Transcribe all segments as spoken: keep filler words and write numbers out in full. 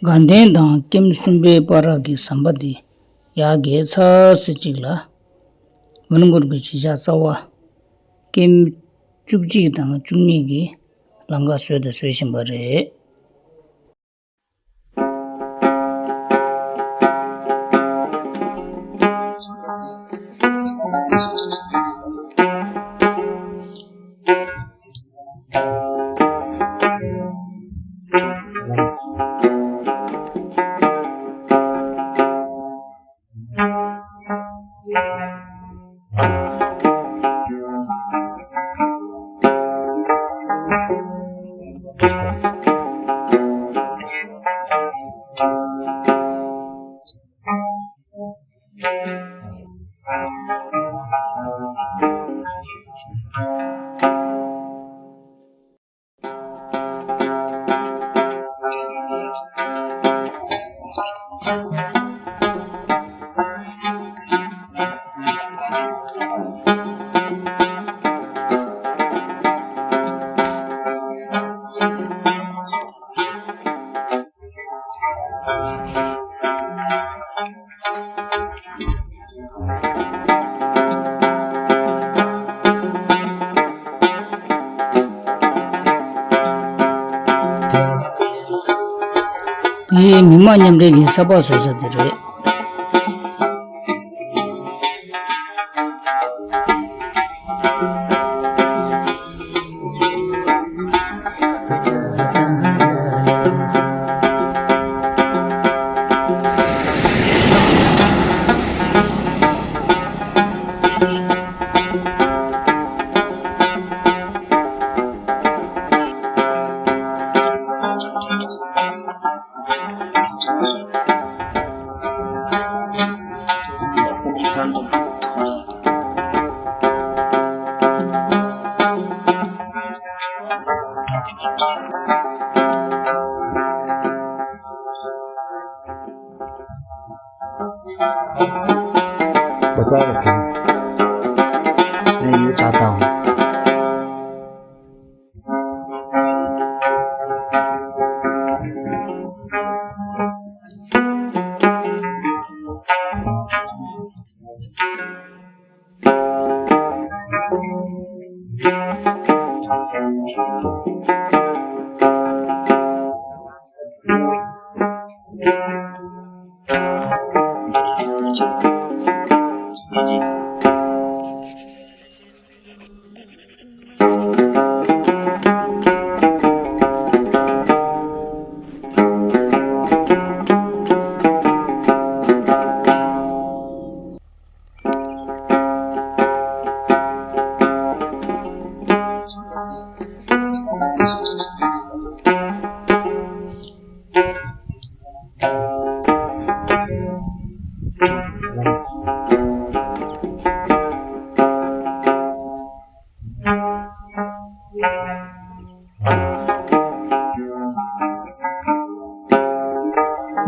དགའ་ལྡན་དང་ཀེམ་གསུམ་པའི་བར་གྱི་ཟམ་པ་འདི་ཡར་བརྒལ་ཚར་ཚེ་གཅིག་ལ། མོན་གྷོ་གི་གཞིས་ཆགས་རྩ་བ་ཀེམ་བཅུ་གཅིག་དང་བཅུ་གཉིས་ཀྱི་ལམ་ཁ་བཟོས་དང་བཟོ་བཞིན་པ་རེད། འདི་མི་མང་མཉམ་འབྲེལ་གྱི་ས་ཕག་བཟོ་ས་དེ་རེད། བ་ཚ་བ་ཁྱེར། ངས་ཡོད་ཆ་དང་།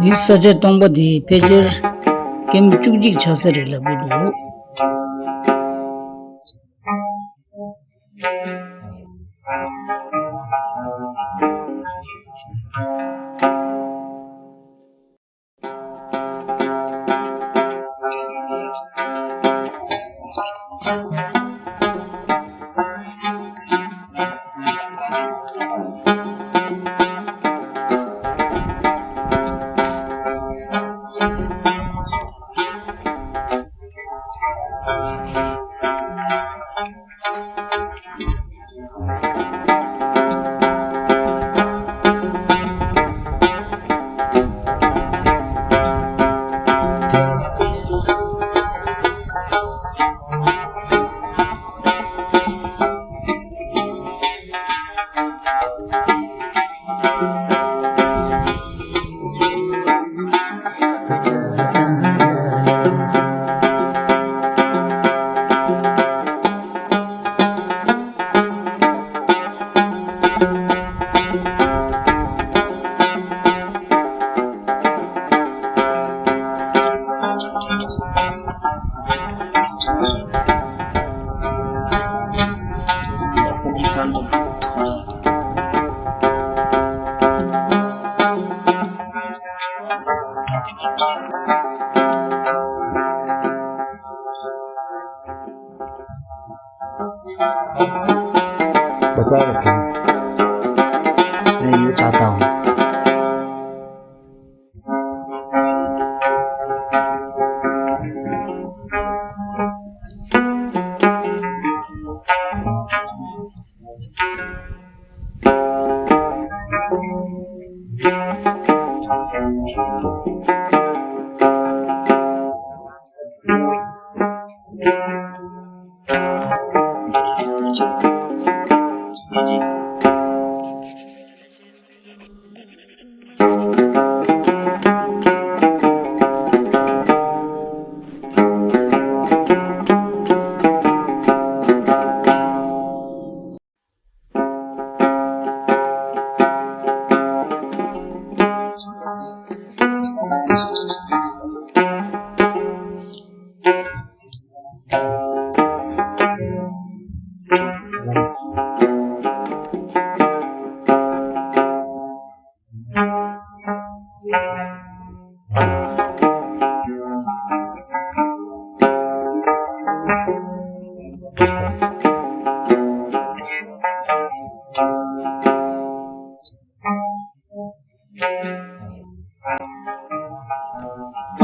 འདི་ས་ཆ་སྟོང་པ་འདི་ཕལ་ཆེར་ཀེམ་བཅུ་གཅིག་ཆགས་ས་རེད་ལབ་ཀྱི་འདུག་ཡིག་ཆ་དང་།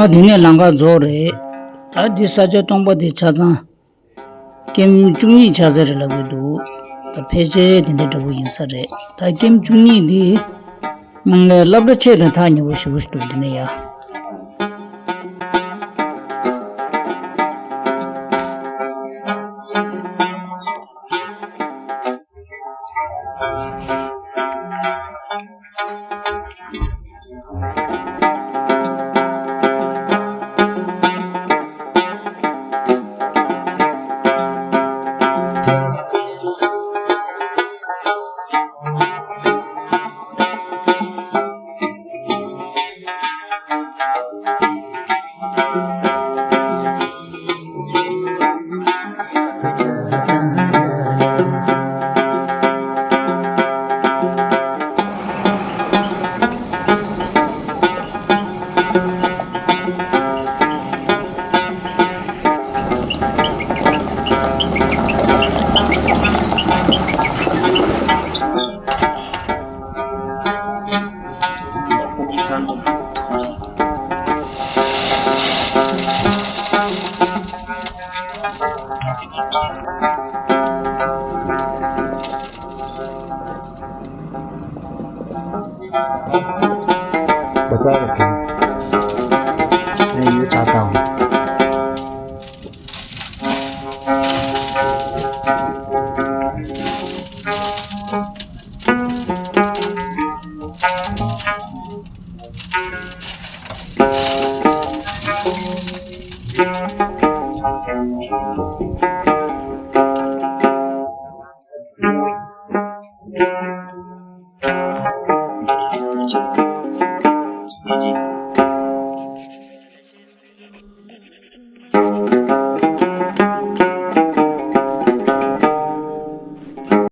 ཨ། དེ་ནས་ལམ་ཁ་རྫོགས་རེད། ད་འདི་ས་ཆ་སྟོང་པ་འདི་ཆ་ཚང་ཀེམ་བཅུ་གཉིས་ཆགས་ས་རེད་ལབ་ཀྱི་འདུག་ད་ཕལ་ཆེར་དེ་འདྲ་འདྲ་པོ་ཡིན་ས་རེད། ད་ཀེམ་བཅུ་གཉིས་འདི་ནང་ལ་སློབ་གྲྭ་ཆེ་དང་ཐག་ཉེ་པོ་ཞེ་པོ་ཞིག་འདུག་འདི་ནས་ཡ། བ་ཚ་བ་ཐང་། ངས་ཡིག་ཆ་དང་།